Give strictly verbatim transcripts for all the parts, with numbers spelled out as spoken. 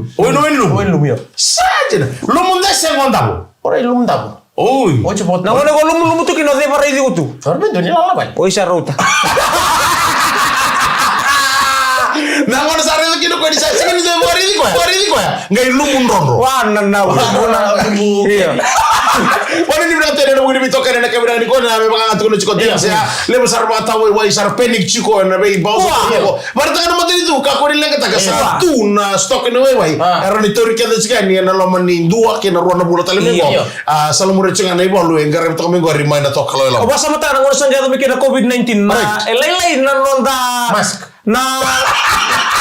lumu. Oi, na wai ni lumu. Wai ni lumu, io. Sa dina. Lumu dece se qo davo. Ora i lumu davo. Oi. Oti vota. Na gone ko lumulumu tu kina o cei varaici iko tu. Ora me dua ni lala vale. Oi sa rauta. Na gone sa raici kina ko ni sa sega ni dua varaici koya. Varaici koya. Qai lumu drodro. Wa na na. Wa na lumu. Io. Wa ni vinaka tale na wili vitokani na kevira ni kona me vaka ga tukuna tiko dina se. Levu sara vata wai wai sara panic tiko na vei bau. Wa. Io. Varataka na matanitu, kakua ni leqataka sa tu na stock ni waiwai. Era ni tauri kece tiko yani ena loma ni dua kei na rua na vula tale mai qo. Io. A, sa lomuri tiko ga na ivalu e qaravi toka mai qori mai na toka lawelawa. Au vakasamataka na gauna sa qai yaco mai kina na COVID nineteen na e lailai na noda mask. Na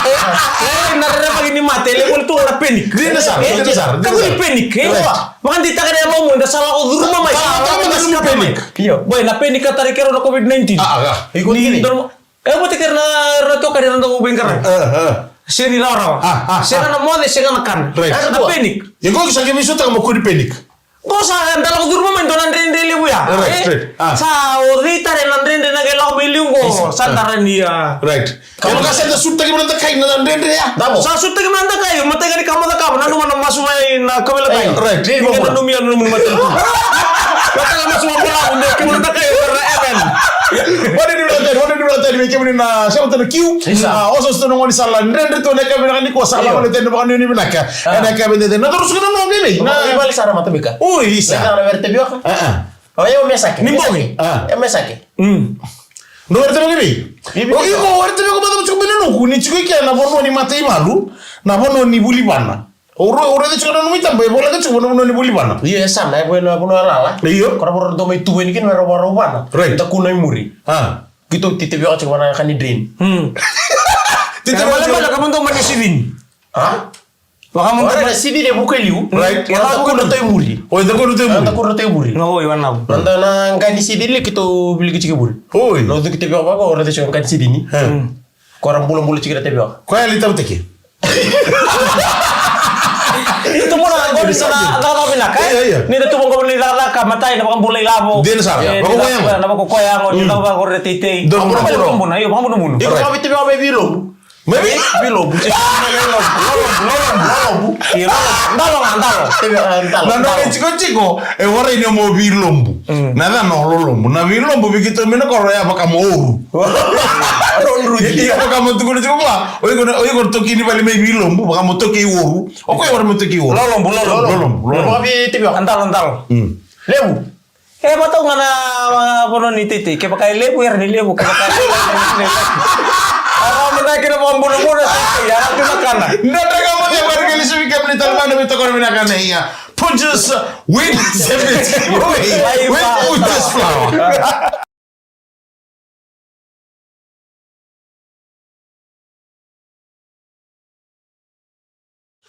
e lailai na rerevaki ni mate, e levu tu na panic. Dina sara, dina sara. Kakua ni panic, e? Vakadeitaka na yalomu, eda sa lako curuma mai. Sa lako curuma mai. Io. Boy, na panic ka tara i keirau na COVID nineteen. A, a, a. Iko ni donu. E, vata kei ira na, ira na itokani era dau veiqaravi. Sega ni rawarawa. Sega na moce, sega na kana. Right. Na panic. Ia qo sa qai veisautaka mo kua ni panic. Qo sa da lako curuma mai dua na dredre levu ya. Right, right. Sa o cei tale na dredre na qai lako mai liu qo. Sa dara ni a. Right. Kevaka sa da sutaki mai na dakai na dredre ya. Sa sutaki mai na dakai, matai ga ni ka mo cakava, nanuma na masu mai na kauveilatai. Right. Ni qai nanumi ya, nanumi na matanitu. Mataka masu mai balavu, ni kemuni na dakai, na heaven. Wani ni vratani, wani ni vratani, vei kemuni na sema tana kiu. Isa. A, oso oso na goni sala, dredre tu na ka vinaka ni ko sala, wani tena vakanuinui vinaka. Ena ka vei dede, na toro suka na nomi vei. Na vale sara matamika. Ui, isa. Na vere tavioka. A, a. O, e o mesake. Ni bogi. A. E o mesake. Mm. No were tavioka vei. O iko were tavioka mata mutuka mai na nuku, ni tiko i kea na vanua ni mata i valu, na vanua ni vuli vana. O ro, o raica tiko na nomu itaba, e voleka tiko na vanua ni vuli vana. Io, e sa na, e vo na vanua lala. Io. Ko na vanua dou mai tu veni kina, era varau vana. Right. Da kuna i muri. A. Keitou titevioka tiko vana ka ni drain. Mm. Titevioka tiko. Ka mada mada ka mada mada sivini. A? Vakamudu. Ora na sivini e vuka i liu. Right. Eda kudra tu i muri. O, eda kudra tu i muri. Eda kudra tu i muri. Na oi, wanavu. Nada na qai ni sivini keitou viliki tiko i muri. Oi. Na ucu keitou via vaka, ora tiko na qai ni sivini. He. Mm. Ko ra bulabula tiko na tevioka. Koya li tavuteke? Ito mona qori sa na cakacaka vinaka, e? Io, io. Ni da tu vaqo ni cakacaka, matai na vakabula ilavo. Dina sara. E, vakakoya yago. Na vakakoya yago, ni da vakakoya teitei. Dou vakamunamuna. Io, vakamunamuna. Iko vakaveitevioka mai vei lobu. Mai vei? Vei lobu. Lolombu, lolombu, lolombu. Io, lolombu. Dalo ga, dalo. Tevioka, dalo. Na nona itikotiko, e warai ni o mo vei lobu. Mm. Na cava na o lolombu. Na vei lobu, vei keitou mai na koro ya vaka mo oru. Oru. Ia vaka mo tukuna tiko vua. O iko na, o iko na toki ni vale mai vei lobu, vaka mo toki i oru. O koya warai mo toki i oru. Lolombu, lolombu. Lolombu, lolombu. Vakaveitevioka. Dalo, dalo. Mm. Levu. E, matau ga na, a, vanua ni teitei. Kevaka e levu, era ni levu. Kevaka e levu, era ni levu. A, mada kina vakabunabuna, teitei, a, tu na kana. Na draka mo te varika ni sivi kemuni tale mai na veitokoni vinaka nei, a. Punjas, wheat, seventy. Wheat, wheat, punjas flour.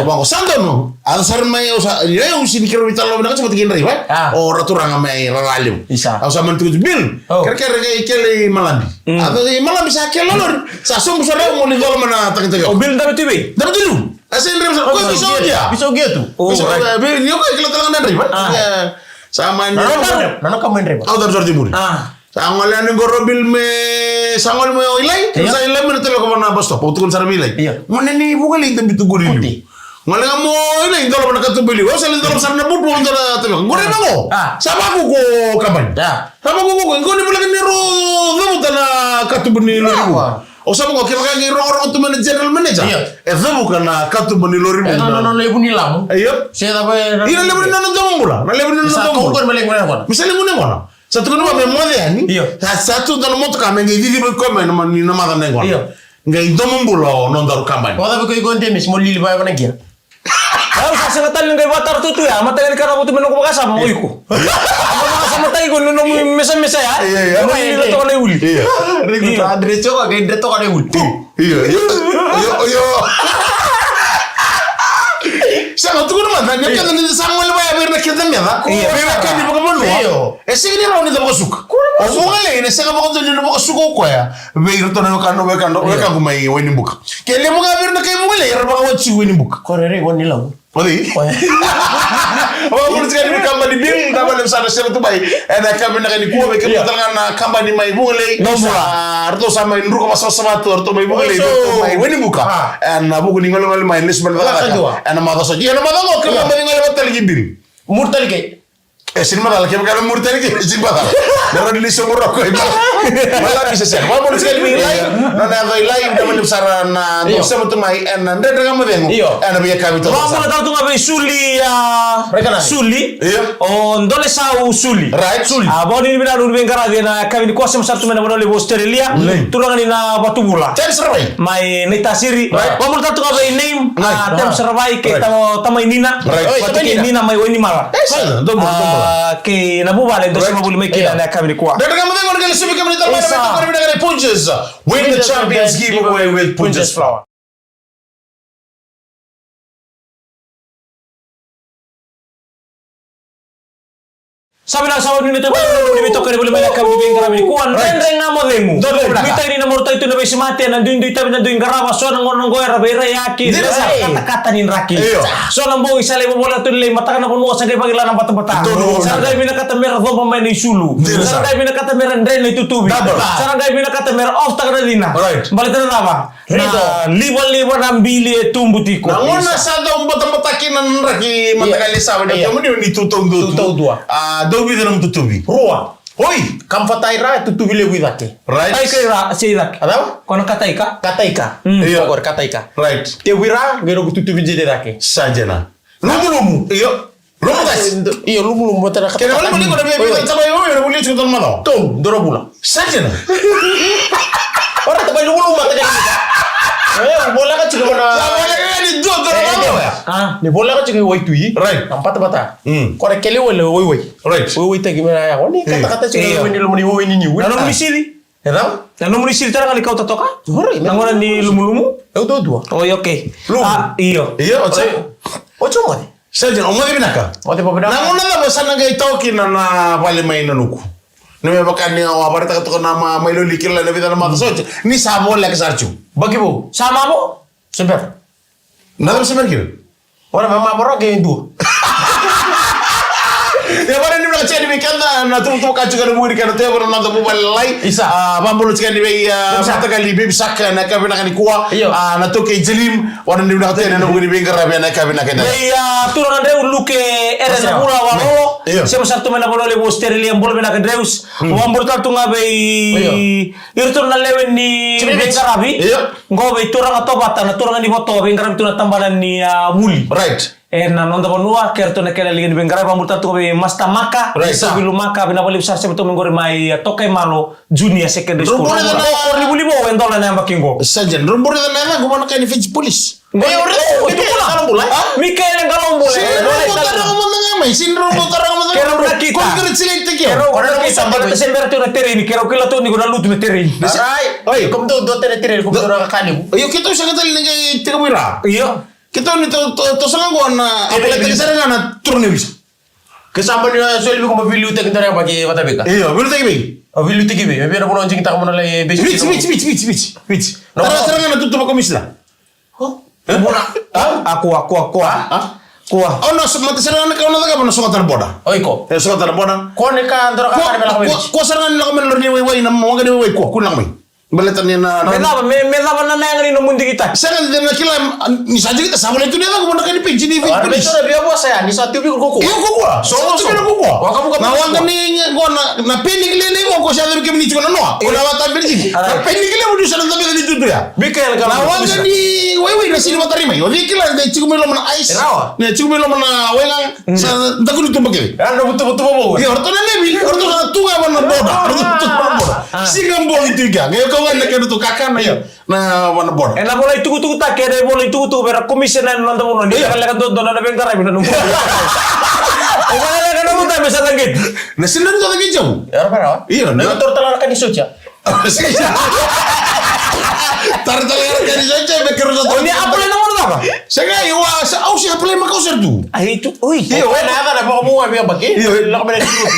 Io. Au vaqo, sa donu. Au sa sara mai, au sa, io, au sini kere vei talo vinaka, sa vata kei draiva. Ah. O ra turaga mai Raralevu. Isa. Au sa mani tukutuku, Bill. Oh. Kerekere kei Kele i Malabi. Mm. A i Malabi sa kele lori. Sa sobu sara au mo ni cola mana takitaki. O Bill dabe tu vei? Dabe tu lu. A se draiva sa, oh, ko biso dia. Biso gia tu. Oh, biso, right. Eh, ni ko kila tala na draiva. Ah. Eh, sa mani. Nana ka mai draiva. Au dabe sara tu muri. Ah. Sa gole yani qo o Bill me, sa gole mai o Ilai, io, sa Ilai me na tale ko na bus stop, au tukuna sara vei Ilai. Io. Gone ni Vukelei dabe tu qori liu. Gole ga mo Ilai, dola na katuba liu. Au sa lai dola sara na bubu, au dola tale. Qori na qo. Ah. Sa vaku ko kabani. Ah. Sa vaku ko, qo ni vuleka ni ro cavuta na katuba ni lori. Ah, au sa vaku, kevaka qai rogorogo tu mai na general manager. Io. E cavuka na katuba ni lori. E, no, no, no, na ivu ni lamu. Io. Se cava e, io, na levu ni nona domobula. Na levu ni nona domobula. Sa tu qori me levu ni gona. Me sa levu ni gona. Sa tukuna vua me moce yani. Io. Sa, sa tu dua na motoka me qai cici mai koya mai na ma-, ni na maca na yaqona. Io. Qai domobula o nodaru kabani. O cava ko iko Demis mo lili vaya vana kia? Au sa sega tale ni qai vakatara tu tu ya, mataka ni kana votu me noqu vakasama o iko. Io. Au vakasama tale iko ni nomu mesamesa ya. Io, io. Mo lili toka na iuli. Io. Io. Dre toka, qai dre toka na iuli. Io, io, io, io. Sa ga tukuna mada, ni keda ni sa gole vaya vei ira na keda meca. Io. Vei ira na keda vakavanua. Io. E sega ni rawa ni da vakasuka. O Vukelei, na sega vakadua ni na vakasuka o koya. Vei iratou na wekana, wekana, wekaqu mai Wainibuka. Ke levu ga vei ira na kai Vukelei, era vakawati tiko Wainibuka. Ko rere, ko ni lau. O cei? Koya. Au vakavinavinaka ni kabani Bill, na vale sa na sere tu mai. Ena kabani na kai nikua, vei kemuni tale ga na kabani mai Vukelei. Dou bula. Sa, ratou sa mai druka vasavasava tu, ratou mai Vukelei, ratou mai Wainibuka. Ah. Ena vuku ni golegole mai, lesu mai na cakacaka. Ena macawa sa. Ia na macawa qo, kemuni mai gole vata tale kei Bill. Muri tale kei. E, sega ni macala, kevaka era muri tale kei, sega ni macala. Na rau ni soqo roko, e, macala. Macala ni sese. Vakabula tiko vei Ilai, nona yaca o Ilai, na mani sara na, io, dou sema tu mai, ena Dredre Ga Mo Cegu. Io. Ena veiyakavi toka. Vakabula tale tu ga vei Suli, a, Suli. Io. O Dolesau Suli. Right. Suli. A, vakanuinui vinaka na veiqaravi ena yakavi nikua, sema sara tu mai na vanua levu Australia. Turaga ni Navatuvula. Thanks, Ravai. Mai Naitasiri. Right. Vakabula tale tu ga vei Name. Right. A, Tem Saravai kei, right, tama, tamai Nina. Right. Vata kei Nina mai Wainimala. Yes, sir. Dou bula, dou bula. A, kei na vuvale, dou sema voli mai kina na yakavi nikua. Dredre Ga Mo Cegu, na qai lesu vei kemuni tale mai na, yes, sir, mai Punjas. Win the Champions Giveaway with Punjas Flour. Sa vinaka, sa vinaka ni toka ni vuli mai na kavi ni veiqaravi nikua. Right. Dredre Ga Mo Cegu. Dredre Ga. Nuitaki ni na marautaki tu na veisemati, na duidui tavi, na dui qarava, so na gauna qo era veiraiyaki. Dina sara. Katakata ni draki. Io. So na bogi sa lai vovoleka tu ni lai mataka na vanua, sa qai vakila na batabata. Donu. Sa qai vinakata mera coba mai na isulu. Dina sara. Sa qai vinakata mera dre na itutuvi. Double. Sa qai vinakata mera off taka na cina. Right. Baleta na cava? Na livaliva na bili e tubu tiko. Na gauna sa dau batabata kina na draki mataqali sa vei kemuni ni tu taudua. Tu taudua. A, dau vica na nomu tutuvi? Rua. Oi! Kamfatai ra, tutuvi levu i cake. Right. Kataika i ra, se i cake. A cava? Ko na kataika? Kataika. Mm. Io. Ko na kataika. Right. Tevu i ra, qai noqu tutuvi dina i cake. Sa dina. Lumulumu. Io. Lumulumu. Io, lumulumu, vata na kataika. Kena wale mani ko na via via tama io, io, vuli tiko tama no. Tom, dora bula. Sa dina. Ora tama lumulumu vata kena. E, voleka tiko na. Sa voleka ni dua, dora bula. Ah, ni voleka tiko i waitui. Right. Na batabata. Mm. Ko na kele wale waiwai. Right. Waiwai taki me na yago ni katakata tiko na waiwai ni loma ni waiwai ni niu. Na nomuni sili? E cava? Na nomuni sili tara ga ni kauta toka? Ora, na gauna ni lumulumu? E uduudua. Oi, okay. Lumu. Ah, io. Io, o cei? Oi. O cei o moce? Sa dina, o moce vinaka. Moce vinaka. Na gauna cava sa na qai tawa kina na vale mai na nuku? Ni me vaka ni au a varetaka toka na ma, mai loli kila na vica na maca sa oti. Ni sa voleka sara tu. Baki vou. Sa mavo? Se bera. Na cava se bera kina? Ora me mavo roke e dua. Ia, vana ni vinaka tiko yani vei keda na tuvatuvaka tiko na vuku ni kena tevo na noda vuvale lalai. Isa. A, vabolo tiko yani vei, a, mataqali veivisaka na ka vinaka nikua. Io. A, na toke i Jalim. Vana ni vinaka tiko yani na vuku ni veiqaravi na ka vinaka nikua. Vei, a, turaga Dreu Luke Ere na vula valolo. Io. Sema sara tu mai na vanua levu Australia, bolo vinaka Dreus. Mm. Vabolo tale tu ga vei iratou na lewe ni veiqaravi. Io. Qo vei turaga Tovata, na turaga ni Voto, veiqaravi tu na tabana ni, a, vuli. Right. E na noda vanua, kei ratou na kele liga ni veiqaravi, vabolo tale tu ga vei Master Maka, right. Sa. Vei Lumaka, vinaka vakalevu sara sema tu mai qori mai, a, Tokaimalo Junior Secondary School. Drobore na. Ko ni vuli vou, e dola na yabaki qo. Sa dina, drobore na yabaki, vana kai ni Fiji Police. Qo e ori, e tukuna. Mikaele Qaloubula. Sini rogo tara ga mada ga mai, sini rogo tara ga mada ga mai. Keirau na kita. Congratulate tiko. Keirau na kita, baleta se bera tu na tereni, keirau kila tu ni ko na lutu na tereni. Ai, oi, komu dua, dua tena tereni, komu dua na kakalivu. Io, keitou sega tale ni qai tekivu i ra. Io. Keitou ni tou, tou, tou sega qo na apply-taki sara ga na turaga ni ovisa. Ke sa mani, a, soli vei iko mo veiliutaki dua na yabaki vata vei ka. Io, veiliutaki vei? A, veiliutaki vei? Me vei na vanua o digitaka mo na lai veisi. Viti, Viti, Viti, Viti, Viti. Tara sara ga na tutuva komisina. Ko? E? Vuna. A? A, kua, kua, kua. A? Kua. Au na so, mata sara ga na ka au na cakava na sogota na boda. O iko? E, sogota na boda. Ko ni ka dora ka ka ni me lako mai. Kua, kua sara ga ni lako mai na lori ni waiwai, na waqa ni waiwai, kua, kua ni lako mai. Baleta ni na, na. Me cava, me, me cava na yaga ni nomu digitaki? Sega ni na kila, ni sa digitaki, sa volai tu ni yacaqu mo na ka ni peji ni vei polisi. Me so na via vosa ya, ni sa tu vei ko kua. Io, ko kua. So, so, so. Ko kua. Na waqa ni, qo na, na peni kilele qo, ko sa yaco vei kemuni tiko na noa. Ko na vata peni tiko. Na peni kilele mo ni sa na tabe ni tutu ya. Mikael ka. Na waqa ni, waiwai na sini vata rimai. O vei kila, ni tiko mai loma na ice. Rawa. Ni tiko mai loma na waigaga. Sa dakuni tuba kece. Era na vutuvutuva vou. Io, o ratou na levi, o ratou na tu ga vana boda. O ratou tu vana boda. Siga bogi tu i kea. Qai o kau ga na kena tu kakana, io. Na vana boda. E na vola itukutukutaki, e na vola itukutuku vei ira komisina ena noda vanua. Ni lekaleka dodonu na veiqaravi na nomu. E vakaleka na nomu tabe sa caqeti. Na sina ni caqeti au. Era vei rawa. Io, na. Na toro tala na ka ni sotia. Tara tale ga na ka ni sotia me keirau sa. O ni apply na gauna cava? Sega, io, au sa, au sa apply makawa sara tu. Ai tu, oi. Io, na yaca na vakamuga via baki. Io. Lako mai na sucu.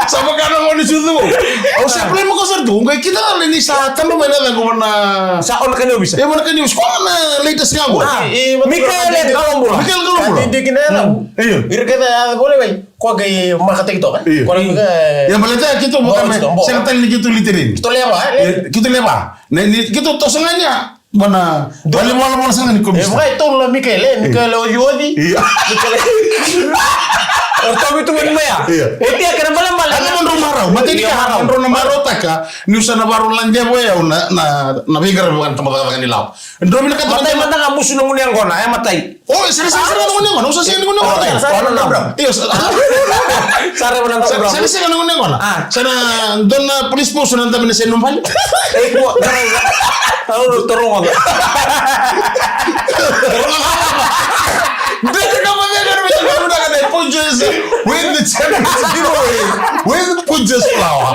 Sa vaka na gauna ni sucu. Au sa apply makawa sara tu. Qai kida tale ni sa taba mai na yacaqu vana. Sa o na ka ni ovisa. Io, vana ka ni ovisa. Ko na latest ga qo. A, Mikaele Qaloubula. Mikaele Qaloubula. Io. Ira kece a volai mai. Ko qai makataki toka. Io. Ko na, e, ia, baleta keitou vaka me sega tale ni keitou litereni. Keitou leva, e? Io, keitou leva. Ni, ni keitou toso ga ni a. Mana, vale volavola sara ga ni komisi. E, vaka e tolu na Mikaele, e, Mikaele Ocioti. Io. Mikaele. O tau vitu mani mai a. Io. E tia kena balebale. Ana mo drau marau, mateni ka, mo drau na marautaka, niu sa na varau ladevo e au na, na, na veiqaravi vaka na tamata cakacaka ni lawa. Drau vinakata. Matai mada ga musu na gunu yaqona, e matai. O, sara, sara, sara, gunu yaqona, au sa sega ni gunu yaqona. Io, sa, sara, sara, sega ni gunu yaqona. A. Sa na dua na police post na dabe na sega ni bale. E, kua, sara, sara. Au toro ga. Dede ka mavega na veigauna ka dai punches with the champions giveaway with punches flower.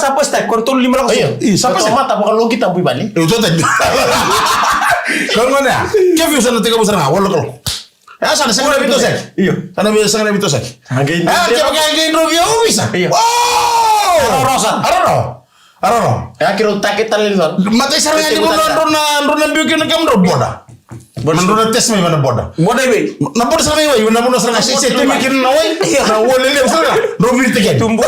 sa first time, ko tolu lima lako. Io. Io, sa first time. Mata vakaloki tabu i vale. Io, tota. Ko gona. Ke fiu sa na teka vusa na wala kalo. Ya sa na sega na vito sek. Io. Sa na vito sek. Ake. Ah, ke baka ke ndro via ovisa. Io. Oh! Aroro sa. Aroro. Aroro. Ya kiro take tale ni sa. Mata isa nga ni ko ndro na ndro na biu kina kam ndro boda. Boda. Mandro na test mai vana boda. Boda i vei? Na boda sa mai vei, na boda sa na sese tu mi kina na wai. Io. Na wale le sa na. Ndro mi te ke. Tumbu.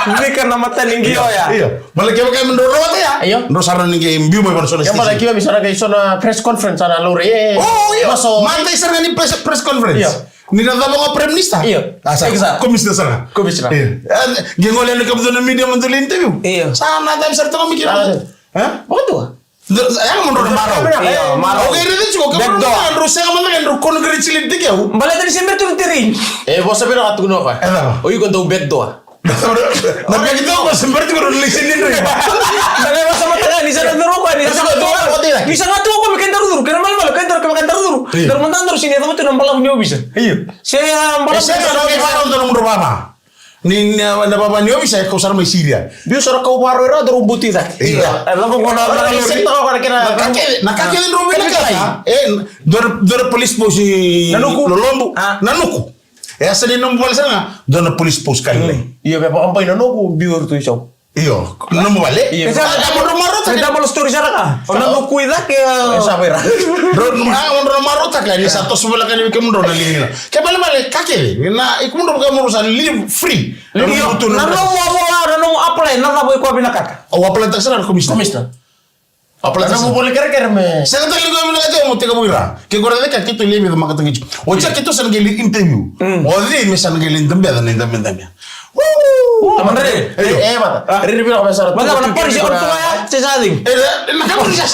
Vika na mata ni ngi oya. Io. Bala ke baka mi ndro rota ya. Io. Ndro sa na ni ngi biu mai vana so na sese. Bala ke mi sa na ke so na press conference ana lore. Oh, io. Maso. Mata isa nga ni press, press conference. Io. Ni na cava ga Prime Minister? Io. Ah, sa, exact. Commissioner sara. Commissioner. Io. Ah, qai gole yani ka mudu na media mudu na interview. Io. Sa na cava sara tama miki. Ah. Ha? Bodo. Io, mo ndro na maro. Io, maro. Okay, ready to go. Back door. Ndro sega mada ndro congratulate tiko. Bala tani se mertu tiri. E, vo sa vira tu no ka. E, cava? O iko ndro back door. Na beki tau ko se berti ko lisi ni nui. Na beki tau ko se berti ko lisi ni nui. Ni sa na tu ko mi kenda ruduru. Kena malamala kenda ruduru, kenda ruduru. Io. Daru manda daru sini, daru tu na balavu ni ovisa. Io. Se ya balavu ni ovisa. Ni na baba ni ovisa e kau sara mai Siria. Biu sara kau varo era daru buti cake. Io. E lako ko na lako ni se tau ko na kena. Na kakele ndro vina kata. E dora police post i Nanuku. Lolombu. Nanuku. E a sa ni nomu vale sara ga dua na police post ka lailai. Io, me vakabai na noqu biu tu i sau. Io, nomu vale. Io. E sa na double story sara ga. O na noqu i cake. E sa vei ra. Dro a o dro na marota ka ni sa toso vale ka ni vei kemudro na liga. Ke vale vale ka kece na i kemudro ka mudro sa live free. Io, na nomu a vola na nomu apply na cava i koya vinakata. Au apply taka sara na commissioner. Commissioner. Apply na nomu voli kerekere me. Sega tale ni koya vinakati au mo teka vuira. Ke kora ceka keitou lewe vica makataki tiko. O cea keitou sa na qai lai interview. O cei me sa na qai lai dabeca na idabedabe. Woo! Tamandre. Io. E vata. Riri vira ko me sa na. Vata na pari se o toya se sa cei. E na ka mo sa.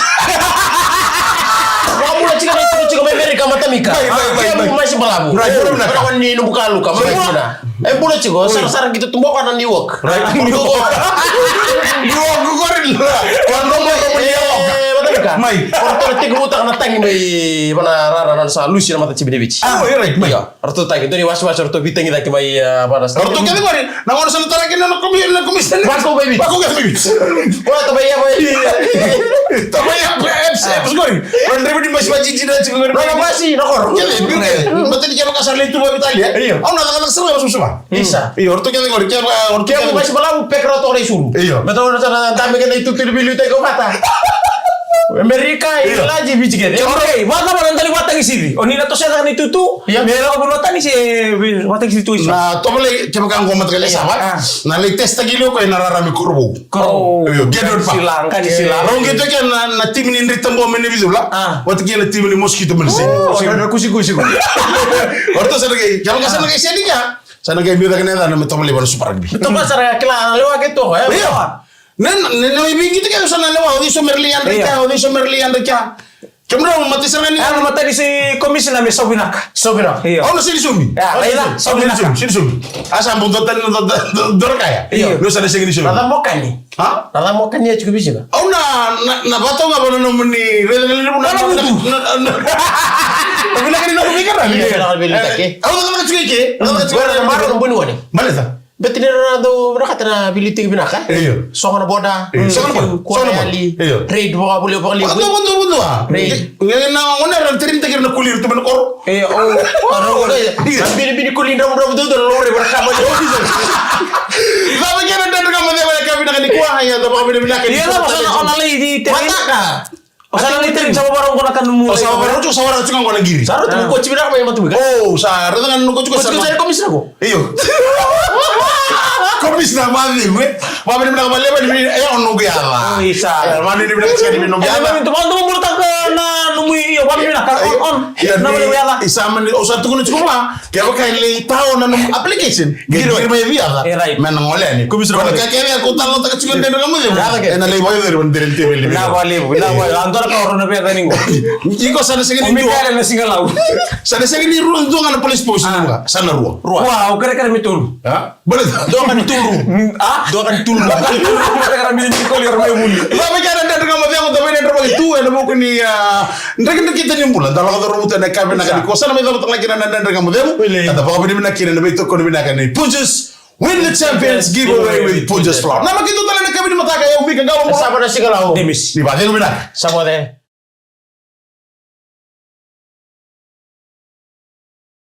Wa mula tika na tika tika me Amerika matamika. Mai, mai, mai, mai. Ke mu mai si balavu. Right, bro, na ka. Wa ni no bukalu ka mai na. E bula tiko, sarasara kita tumbuka na New York. Right. New York. New York ko rin la. Wa no mo ko New York. E, matamika. Mai. Ko to tiko buta na tangi mai vana rara na sa lusi na mata tibi de bici. Ah, you're right, mai. Io, ratou tangi, doni wasi wasi ratou bitangi daki mai, e, vana sa. Ratou kece qori, na gona sa na tara kina na komi, na komi sa. Bako mai bici. Bako kece mai bici. Wa ta mai ya mai. Ta mai ya mai, eps, eps qori. Wa ndrebi ni masi wajiji na tiko qori. Na masi, na koro. Kece, biu kece. Mata ni kece ka sa le tu ba vitali, e? Io. Au na cakacaka sara ga susuva. Isa. Io, ratou kece qori, kece, ratou kece. Kece masi balavu, pekra toka na isulu. Io. Mata na sa na dame kece na itutu ni bilu teko mata. Amerika, io. Ilaji, bici kece. Io. Okay, vata mana dali vatagi sivi. O ni na tosa na itutu. Io. Me ra ko vatagi si, vatagi si tu isa. Na tovolei, kevaka qo mataka le sava. Ah. Na lai test taki lio ko e na rara me korovou. Korovou. Io, get out pa. Sila, qani sila. Rau qito ke na, na timi ni drita bo me ne vidula. Ah. Vata ke na timi ni mosquito me ne sini. Oh, na, na kusikusi ko. Orto sa na qai, kevaka sa na qai seni ka. Sa na qai biu cake na yacana me tovolei vana Super Rugby. Toka sara kila, lewa ke toka, e? Io. Ne, ne, ne, i vei kiti ke sa na lewa, o cei so me rali yadra kea, o cei so me rali yadra kea. Kemudrou mata sara ni. Au na mata ni se komisina me sau vinaka. Sau vinaka. Io. Au na sini sumi. Ia, au na sini sumi. Au na sini sumi. A sa bau dua tani na dua, dua, dua kaya. Io. Meu sa na sega ni sumi. Na ca mokani. Ha? Na ca mokani e tiko visika. Au na, na, na vatau ga vana nomuni raica na levu na, na, na, na. Na vinaka ni nomu vika na. Io, vinaka ni vinaka ke. Au na, na tiko ke. Na tiko. Gora na maro na boni wane. Baleta. Beti ni ra dau vinakata na veiliutaki vinaka. Io. Sogo na boda. Io. Sogo na boda. Kua na yali. Io. Raid vakavuli vakali. Vakadua, vakadua, vakadua. Raid. Qai na gone ra trinta kira na kuli tu mai na koro. Io. Na binibini kuli dravudravudra na lori vara kama. Cava kena dredre ka maceva na ka vinaka nikua, ia da vakavinavinaka. Ia da vakavinavinaka. Mataka. O sa na lai tani sa vavara qo na kanu mu. O sa vavara qo, sa vavara qo na qiri. Sa rauta mo ko tibira mai matu. O sa rauta qo ko tiko sa. Ko tiko sa komisina ko. Io. Komisina ma vi we. Wa mani na ma leva ni e o no ge ala. Isa. Ma ni na ka ni no ge ala. Ni to mando mo ta ka. Ui, io, vale vinaka, on, on. Ia, na vale ni, wela. Isa mani, o sa tukuna tiko vua, kevaka e lai tao na nomu application, qiri mai vei yaca. E, right. Me na gole yani. Kumi sura. Kona ka kece ko talanoataka tiko na Dredre Ga Mo Cegu. Ena lai vakayacori vei Dredre T V. Na vale, na vale. Adua na ka o rau na vei yaca ni qo. Iko sa na sega ni dua. O Mikaela na Sigalau. Sa na sega ni rua, dua ga na police post ni muka. Sa na rua. Rua. Rua, au kerekere me tolu. Ha? Baleta dua ga ni tolu. Mm, a? Dua ga ni tolu. Dua ga ni tolu. Baleta ga na mini koli ora mai vuli. Cava kena Dredre Ga Mo Cegu, cava na Dredre Ga Mo Cegu, ena vuku ni, ah, drekidrekita ni bula. Da lako cauravou tu ena yakavi vinaka nikua. Sa na mai cava tale kina na Dredre Ga Mo Cegu. Wele. Ka da vakavinavinaka kina na veitokoni vinaka ni Punjas. Win the Champions Giveaway with Punjas Flour. Na makita tale na yakavi ni mataka, o yau Mika Gawa. Sava na Sigalau. Demis. Ni vakacegu vinaka. Sava de.